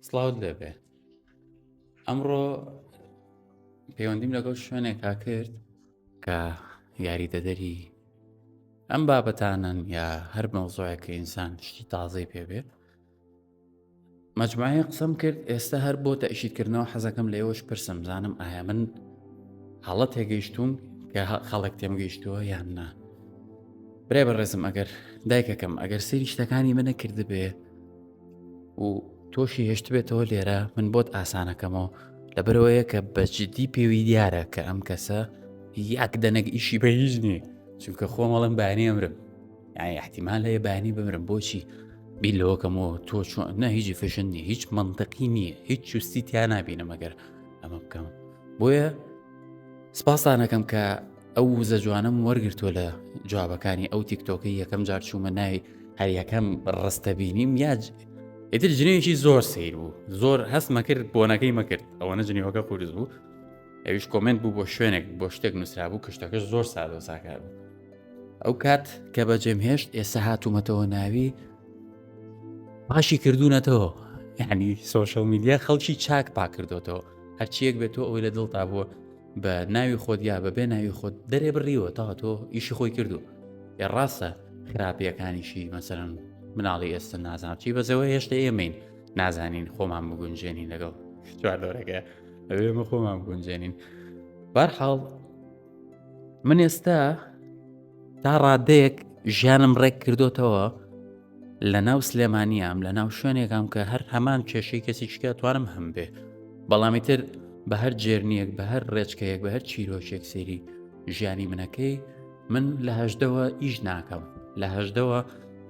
سڵاوت لێبێ ئەمڕۆ پەیوەندیم لەگەڵ شوێنێکا کرد کە یاریدەدەری ئەم بابەتانن یا هەر مەوزوعێک کە ئینسان شتی تازەی پێبێ مەجموعەیە قسەم کرد ئێستا هەر بۆ تەئشیدکردنەوە حەزەکەم لە ئێوەش پرسم زانم ئایا من هەڵە تێگەیشتوم کە خەڵک تێم گەیشتووە یان نا برای بەڕێزم ئەگەر دایکەکەم ئەگەر سەیری شتەکانی منە کردبێ و تۆشی هێشتبێتەوە لێرە من بۆت ئاسانەکەمەوە لەبەرەوەیە کە بە جدی پێوی دیارە کە ئەم کەسە یەک دەنەک ئیشی بە هیچ نییە چونکە خۆمەڵم بانی ئەمرم یعنی احتیمال هەیە بەیانی بمرم بۆچی بیر لەوەکەمەوە تۆ چۆن نە هیچ فشن نییە هیچ منطقی نییە هیچ چوستی تیا نبینم ئەگەر ئەمە بکەم بۆیە سپاسانەکەم کە ئەو وزە جوانم وەرگتووە لە جوابەکانی ئەو تیکتۆکەی یەکەم جار چوومە ناوی هەر یەکەم ڕستە بینیم یاج ئیتر جنێکی زۆر سیر بوو زۆر هەستمە کرد بۆنەکەی مەکرد ئەوەنە جنێوەکە قورس بوو ئەویش comment بوو بۆ شوێنێک بۆ شتێک نووسرابوو کشتەکەش زۆر سادە و ساکار بوو ئەو کات کە بەجێم هێشت ئێستا هاتوومەتەوە ناوی پاشی کردوونەتەوە یعنی social media خەڵکی چاک پاک کردوتەوە هەرچیەک بێت تۆ ئەوەی لە دڵتا بووە بە ناوی خۆت یا بەبێ ناوی خۆت دەرێ بڕیوە تا تۆ ئیشی خۆی کردو ئێ ڕاستە خراپیەکانیشی مەسەرەن مناڵی ئێستا نازانم چی بەزەوە هێشتا ئێمەین نازانین خۆمان بگونجێنین لەگەڵ چواردەورەکە ئەوێمە خۆمان بگونجێنین بارحاڵ من ئێستا تا ڕادەیەک ژیانم ڕێک کردوتەوە لە ناو سلێمانیام لە ناو شوێنێکام کە هەر هەمان کێشەی کەسیشکە توانم هەم بێ بەڵامی تر بە هەر جێرنیەک بە هەر ڕێچکەیەک بە هەر چیرۆکێک سێری ژیانی منەکەی من لە هەشدەوە ئیش ناکەم لە هەشدەوە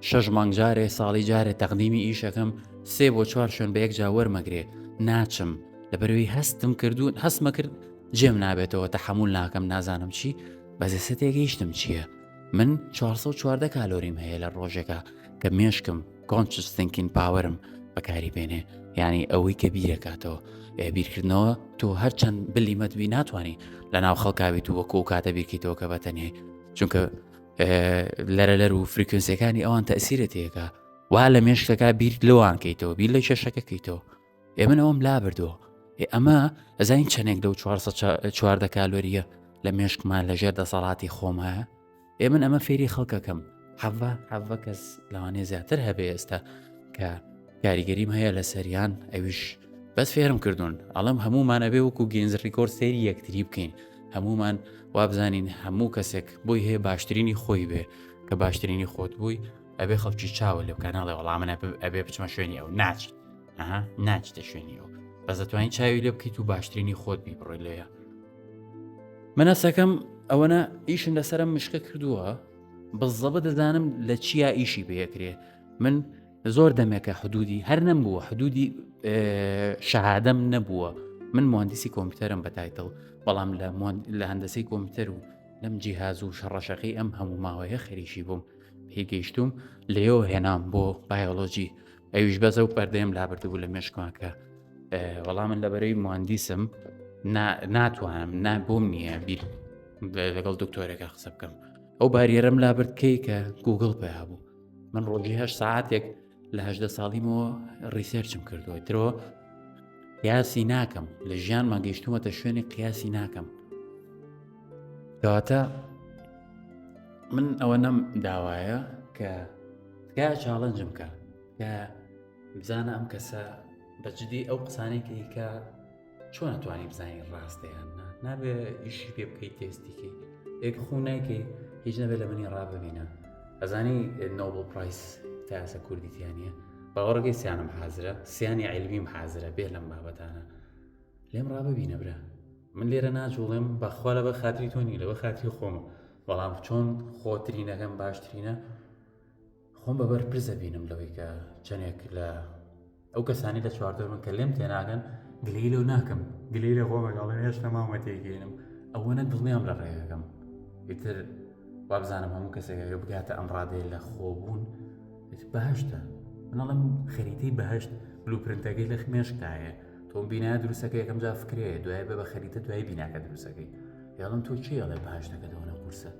شەش مانگ جارێ ساڵی جارێ تەقدیمی ئیشەکەم سێ بۆ چوار شوێن بە یەک جا وەرمەگرێ ناچم لەبەرەوەی هەستم کردو هەستمە کرد جێم نابێتەوە تەحەمول ناکەم نازانم چی بەس ئێستا تێگەیشتم چییە من 414 کالۆریم هەیە لە ڕۆژێکە کە مێشکم conscious thinking power م بەکاری بێنێ یعنی ئەوەی کە بیرەکاتەوە بیرکردنەوە تۆ هەرچەند بلیمەت بی ناتوانانی لە ناو خەڵکاویت و وەکو کاتە بیرکەیتەوە کە بەتەنێ چونکە لەرەلەر و frequency ەکانی ئەوان تەسیرە تێکا وا لە مێشکەکە بیر لەوان کەیتەوە بیر لە کێشەکە کەیتەوە ئێ من ئەوەم لابردووە ئێ ئەمە ئەزانین چەندێک لەو 414 کالۆریە لە مێشکمان لە ژێر دەسەڵاتی خۆمایە ئێ من ئەمە فێری خەڵکەکەم حەڤە حەڤە کەس لەوانەیە زیاتر هەبێ ئێستا کە کاریگەریم هەیە لە سەریان ئەویش بەس فێرم کردوون ئەڵم هەمومان ئەبێ وەکو Guinness record سەیری یەکتری بکەین هەمومان وابزانین هەموو کەسێک بۆی هەیە باشترینی خۆی بێ کە باشترینی خۆت بووی ئەبێ خەڵکی چاوە لێ بکە ناڵێ وەڵام من ئەبێ بچمە شوێنی ئەو ناچیت ئەها ناچیتە شوێنی ئەو بەس دەتوانین چاوی لێ بکەیت و باشترینی خۆت بی بڕۆی لێە من هەستەکەم ئەوەنە ئیشم لەسەرم مشکە کردووە بزەبە دەزانم لە چیا ئیشی پێکرێ من زۆر دەمێکە حدودی هەر نەمبووە حدودی شەهادەم نەبووە من مهندسی کۆمپیوتەرم بە title بەڵام لە لە هەندەسەی کۆمپیوتەر و لەم جیهاز و شەڕەشەقی ئەم هەموو ماوەیە خەریکی بووم پێی گەیشتوم لێەوە هێنام بۆ بایۆلۆجی ئەویش بەس ئەو پەردەیەم لابردبوو لە مێشکما کە وەڵام من لەبەرەی مهندیسم ناتوانم نا بۆم نییە بیر لەگەڵ دکتۆرەکە قسە بکەم ئەو barrier ەم لابرد کەی کە گوگڵ پیا بوو من ڕۆژی هەش ساعتێک لە هەدە ساڵیمەوە research م کردووە ترۆ قیاسی ناکەم لە ژیانمان گەیشتومەتە شوێنی قیاسی ناکەم کەواتە من ئەوە نەم داوایە کە تکایە challenge م کە کە بزانە ئەم کەسە بە جدی ئەو قسانەی کە ئیکا چۆن ئەتوانی بزانی ڕاستە یان نا نابێ ئیشی پێ بکەیت تێستیکەی ئێک خۆ نایکەی هیچ نەبێت لە منی ڕاببینە ئەزانی Nobel Prize تا ئێستا کوردی تیانە باوەڕەکەی سیانم حازرە سیانی علمیم حازرە بێ لەم بابەتانە لێم ڕاببینە برا من لێرە ناجوڵێم بەخوا لەبەر خاتری تۆ نیە لەبەر خاتری خۆمە بەڵام چۆن خۆترینەکەم باشترینە خۆم بە بەرپرس ئەبینم لەوەی کە چەندێک لە ئەو کەسانی لە چواردەورم کە لێم تێناگەن گلەیی لەو ناکەم گلەیی لە خۆم ئەڵێم هێشتا ماومە تێگەینم ئەوەنە دڵنیام لە ڕێگەکەم ئیتر وابزانم هەموو کەسێک ئەگەر بگاتە ئەم ڕادەیە لە خۆبوون بەهشتە من ئەڵێم خەریتەی بەهشت blueprint ەکەی لە مێشکدایە تۆ بینایە دروستەکە یەکەم جار فکرەیە دوای بە بە خەریتە دوای بیناکە دروستەکەی یاڵم تۆ چی ئەڵێ بەهشتەکە دەوەنە قورسە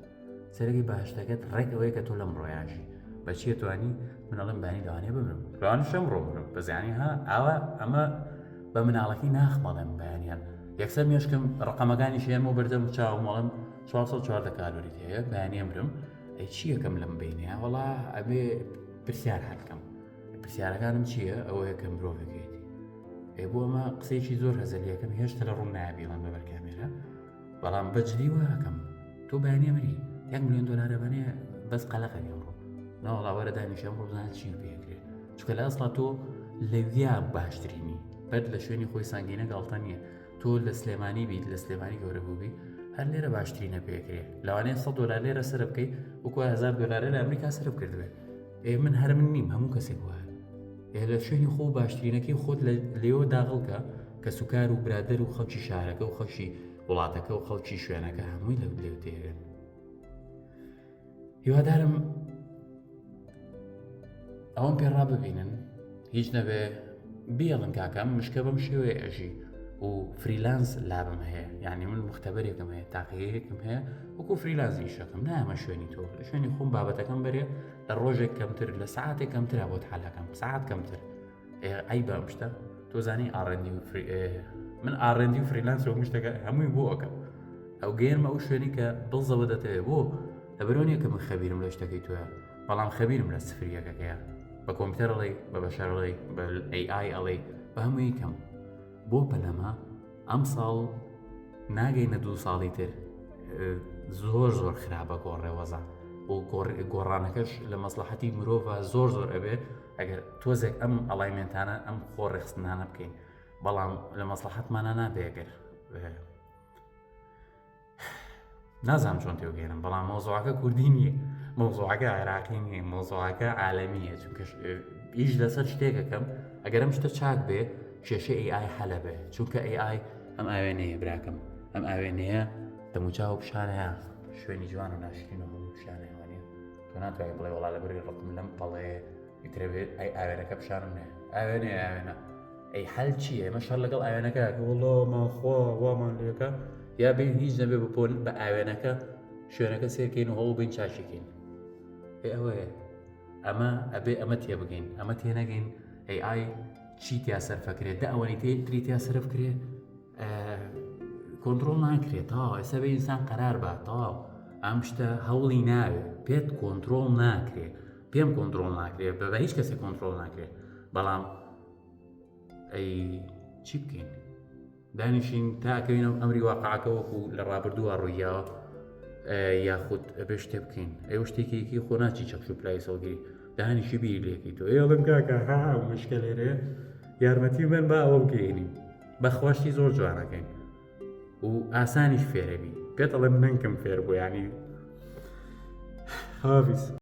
سەرەکی بەهشتەکەت ڕێک ئەوەیە کە تۆ لەم ڕۆیاژی. بە چیە توانی من ئەڵێم بانی لەوانەیە بمرم لەوانەشە ئەمڕۆ بمرم بەس یانی ها ئاوا ئەمە بە مناڵەکەی ناخمەڵێم بەیانیان یەکسەر مێشکم ڕقەمەکانی شێنم و بەردەم چاوم وەڵم 414 کالۆریت هەیە بەیانی ئەمرم ئەی چیەکەم لەم بینە وەڵا ئەبێ پرسیار هەلکەم پرسیارەکانم چییە ئەوەیە کە مرۆڤەکەیتی ئێ بۆ ئەمە قسەیەکی زۆر هەزەلیەکەم هێشتا لە ڕوون نایە بیڵێم لەبەر کامێرا بەڵام بەجدی واکەم تۆ بەیانی ئەمری یەک ملیۆن دۆلارە بەنێ بەس قەلەقە ئەمڕۆ ناوەڵا وەرە دانیشە ئەمڕۆ بزانە چی پێکرێ چونکە لە ئەسڵا تۆ لەویا باشترینی بەر لە شوێنی خۆی سانگینە گاڵتە نییە تۆ لە سلێمانی بیت لە سلێمانی گەورە بووبی هەر لێرە باشترینە پێکرێ لەوانەیە 100 دلار لێرە سەر بکەی وەکو 1000 دلار لە ئەمریکا سەرف کردبێ ئێ من هەر من نیم هەموو کەسێک وایە ئێ لە شوێنی خۆ باشترینەکەی خۆت لە لێوە داغڵکە کەسوکار و برادەر و خەڵکی شارەکە و خەڵکی وڵاتەکە و خەڵکی شوێنەکە هەمووی لەو لێو تێگەن هیوادارم ئەوەم پێ ڕاببینن هیچ نەبێ بێڵن کاکەم مشکە بەم شێوەیە ئەژی و freelance lab م هەیە یعنی من مختبەرێکم هەیە تاقیەیەکم هەیە وەکو freelance ئیشەکەم نامە شوێنی تۆ لە شوێنی خۆم بابەتەکەم بەرێ لە ڕۆژێک کەمتر لە ساعتێک کەمترە بۆت حالەکەم ساعت کەمتر ئەی بە ئەم شتە تۆ زانی R&D و من R&D و freelance و مشتەکە هەمووی بۆ ئەەکەم ئەو گەێنمە ئەو شوێنی کە بڵزەوە دەتەوێت بۆ لەبەرۆ نیە کە من خەبیرم لە شتەکەی تۆە بەڵام خەبیرم لە سفریەکەکەیە بە کۆمپیوتەر ئەڵێ بە بەشەر ئەڵێ بە AI ئەڵێ بە هەمووی کەم بۆ پەلەمە ئەم ساڵ ناگەینە دوو ساڵی تر زۆر زۆر خراپە گۆڕێ وەزە و گۆڕانەکەش لە مەسلحەتی مرۆڤ زۆر زۆر ئەبێ ئەگەر تۆزێک ئەم alignment انە ئەم خۆ ڕێخستنانە بکەین بەڵام لە مەسلحەتمانە نابێ گەر نازانم چۆن تێوگەێنم بەڵام مۆزوعەکە کوردی نییە مۆزوعەکە عێراقی نییە مۆزوعەکە عالەمیە چونکە ئیش لەسەر شتێکەکەم ئەگەر ئەم شتە چاک بێ کێشە AI حەلە بێ چونکە AI ئەم ئاوێنەیە براکەم ئەم ئاوێنەیە دەموچاو پیشانەیە شوێنی جوان و ناشرین و هەموو پیشانەیەوانە تۆ ناتوانانی بڵێ وڵا لە بەری ڕقم لەم پەڵەیە ئیترەبێت ئەی ئاوێنەکە پیشانم نێ ئاوێنێ ئاوێنە ئەی حەل چییە ئێمە شەڕ لەگەڵ ئاوێنەکە وەڵا ماخوا وامان لێکە یا بین هیچ نەبێ بپۆن بە ئاوێنەکە شوێنەکە سێرکەین و هەوڵ بین چاکیکەین ئێ ئەوەیە ئەمە ئەبێ ئەمە تێبگەین ئەمە تێنەگەین ئەی ئای چی تیا سەرفەکرێت دە ئەوەنی تێ تری تیا سەرف کرێ کۆنتترۆل ناکرێت تەواو ئێستا بە ئینسان قەرار بە تەواو ئەم شتە هەوڵی ناوێ پێت کۆنتترۆل ناکرێ پێم کۆنتترۆل ناکرێت بە هیچ کەسێک کۆنتترۆل ناکرێت بەڵام ئەی چی بکەین دانیشین تاکەوینەوە ئەمری واقعەکە وەکو لە ڕابردووە ڕوویاوە یاخود ئەبێ شتێ بکەین ئێوە شتێکێکی خۆ ناچی چەکش و پلای سەڵگری دانیشی بیری لێکەی تۆ ئێڵم کاکە ها مشکە لێرێ یارمەتی من با ئەوە بگەێنین بەخواشتی زۆر جوانەکەین و ئاسانیش فێرەبی پێت ئەڵێم نەنکم فێر بوو ینی حافیز.